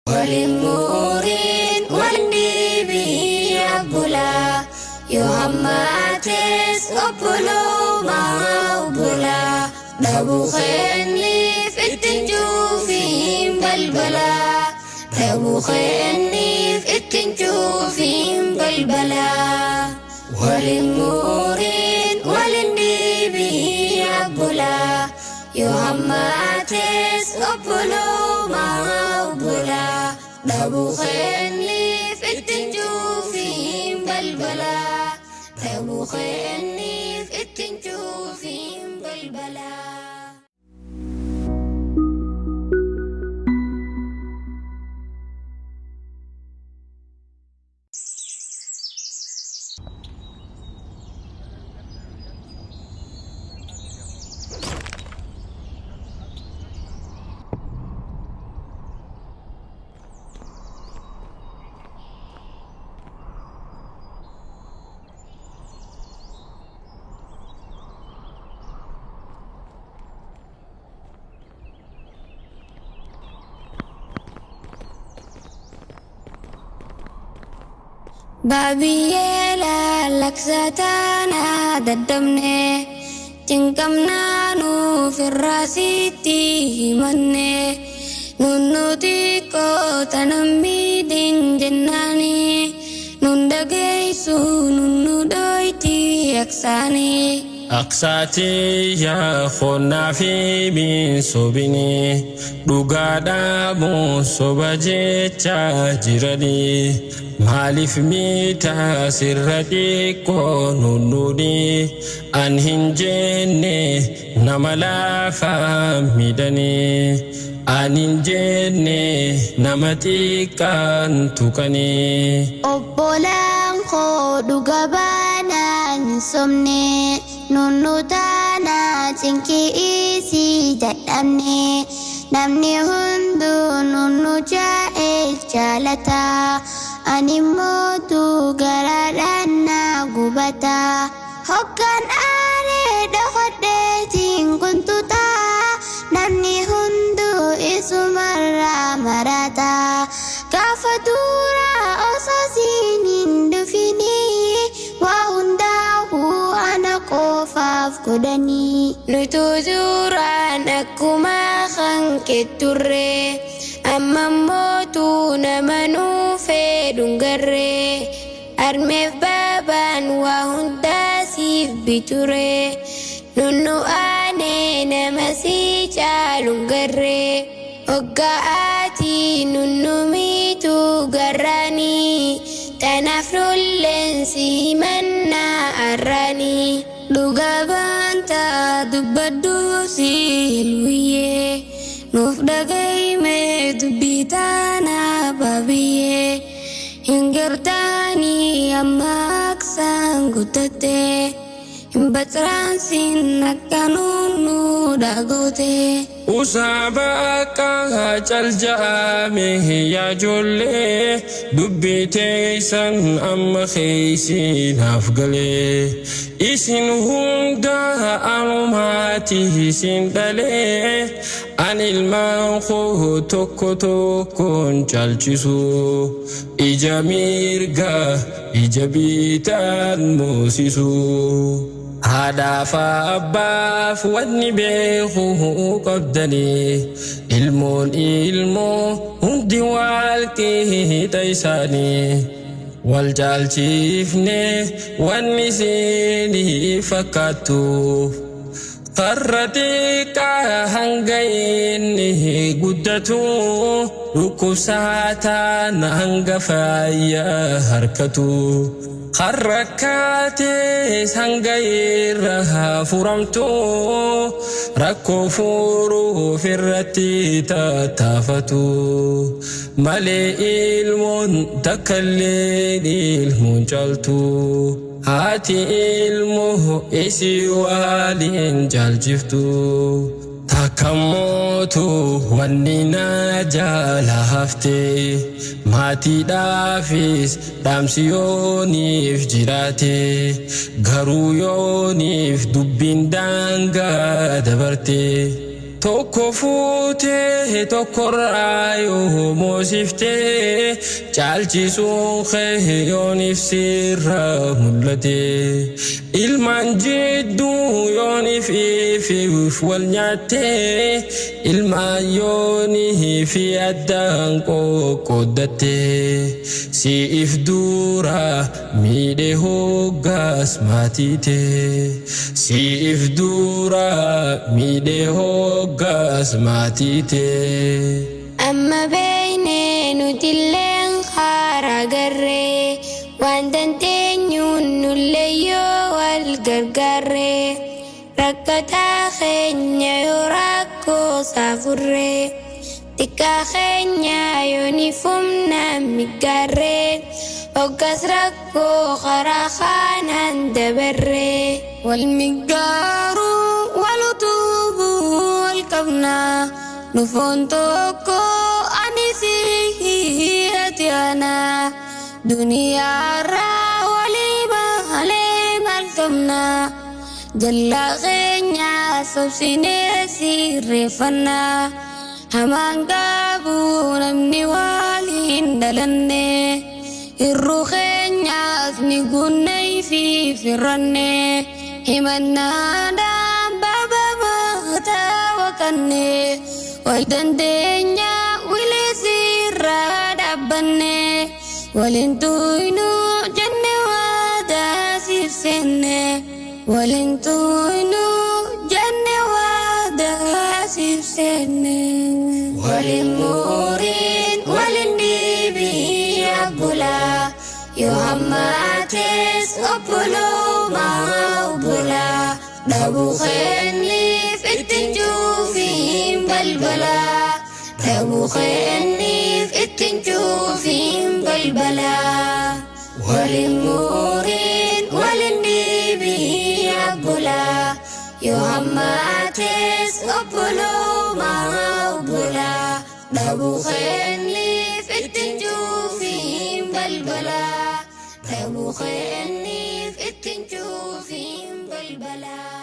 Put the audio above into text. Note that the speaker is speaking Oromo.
Waliin muuriin wal dhiibii abbulaa yoo hammaates obbolumaa obbolaa dhabuu keenniif ittiin cuufiin balbalaa dhabuu keenniif ittiin cuufiin balbalaa waliin muuriin waliin dhiibii abbulaa yoo hammaates obbolumaa obbolaa dhabuu keenniif ittiin cuufiin balbalaa dhabuu keenniif ittiin cuufiin balbalaa. Baabiyee laalaksaataanaa daddabne cinqamnaa nuuf irraa sitti himanne nunnuti qootanan miidhin jennaani nun dhageessu nunnu dhoyti aksaanii. Aqsaatii yaa qonnaa fi miinsobinii dhugaadhaamu soba jecha jiranii maaliif miitaa sirra xiqqoo nunnuudhi an hin jenne nama laafaa miidhanii an hin jenne nama xiqqaan tuqanii. Obbolaan koo dhuga baanaan hin sobne nunnu taanaa cinqii isii dadhabne namni hunduu nunnu jaa'ee jaalata ani mootu garaadhaan na gubata hoggaan aaree dhokodheetiin kuntutaa namni hunduu isumarraa marata gaafa duraa osoo siin hin dhufinii waa hundaa'uu ana qofaaf godhanii. Nutu suuraan akkuma hanqe turre amma mootu nama nuufee dhungarre harmeef baabaan waa hundaa siif biture nunnu aanee nama si caalu garre hoggaa'aatii nunnu miitu garraanii tanaaf nulleen si mannaa arraanii. Dhugaa baantaa dubbadhu si hilwiyyee nuuf dhagayime dubbii taanaa baabiyyee hin gartaanii amma aksaan guddatte hin baxiraansin akka nuunu dhagoote. Usaaba akka calja'ame yaa ijoollee dubbii teessan amma keessi naaf galee isin hunda anumaati isin dhalee an ilmaan koo tokko tokkoon caalchisu ija mirga ija bitaan moosisu. Haadhaaf abbaaf wanni beeku qabdanii ilmoon ilmoo hundi wal qixa isaanii wal caalchifne wanni isinii fakkaattu karra xiqqaa hanga inni guddatu dhukkubsataan hanga fayyaa harkatu. Har'a kaatees hanga irra furamtu rakkoo furuuf irratti tattaafatu malee ilmoon takkallee ilmoon caaltu haati ilmoo isii waliin caalchiftu. Takka mootu wanni na jala hafte maatiidhaafis dhaamsi yooniif jiraate garuu yooniif dubbiin daangaa dabarte. Tokko fuutee tokkorraa yoo moosiftee, caalchisuun kee yooniif sirra mul'ate. Ilmaan jidduu yooniif ifiif wal nyaattee, ilmaan yoonii fi addaan qoqqooddatte, si'if dura miidhe hoggaas maatiite, si'if dura miidhe hoggaas maatiite. Amma beeynee nutilleen karaa garree, waan dandeenyuun nullee yoo wal gargaarree, rakkataa keenya yoo rakkoo saafurree, xiqqaa keenya yoo ni fumna migaarree, hoggas rakkoo karaa kanaan dabarree. Wal migaaruu, wal utubuu wal qabnaa, nufoon tokko ani si ati ana, duniyaarraa walii malee maal qabnaa, jallaa keenya sobsinee sirreeffannaa, hamaan qabu namni waliin dhalanne, hirruu keenyaas ni guunnee fi firranne, himannaadhaan baaba maataa waqanne, wal dandeenya wilisirraa dhaabbanne, waliin tuynu jenne waadaa siif seenne, waliin tuynu jenne waadaa siif seenne. Waliin muuriin waliin dhiibii abbulaa, yoo hammaates obboloomaa obbolaa, dhabuu keenniif ittiin cuufiin balbalaa, dhabuu keenniif ittiin cuufiin balbalaa. Waliin muuriin waliin dhiibii abbulaa, yoo hammaates obboloomaa obbolaa, dhabuu keenniif ittiin cuufiin balbalaa, dhabuu keenniif ittiin cuufiin balbalaa.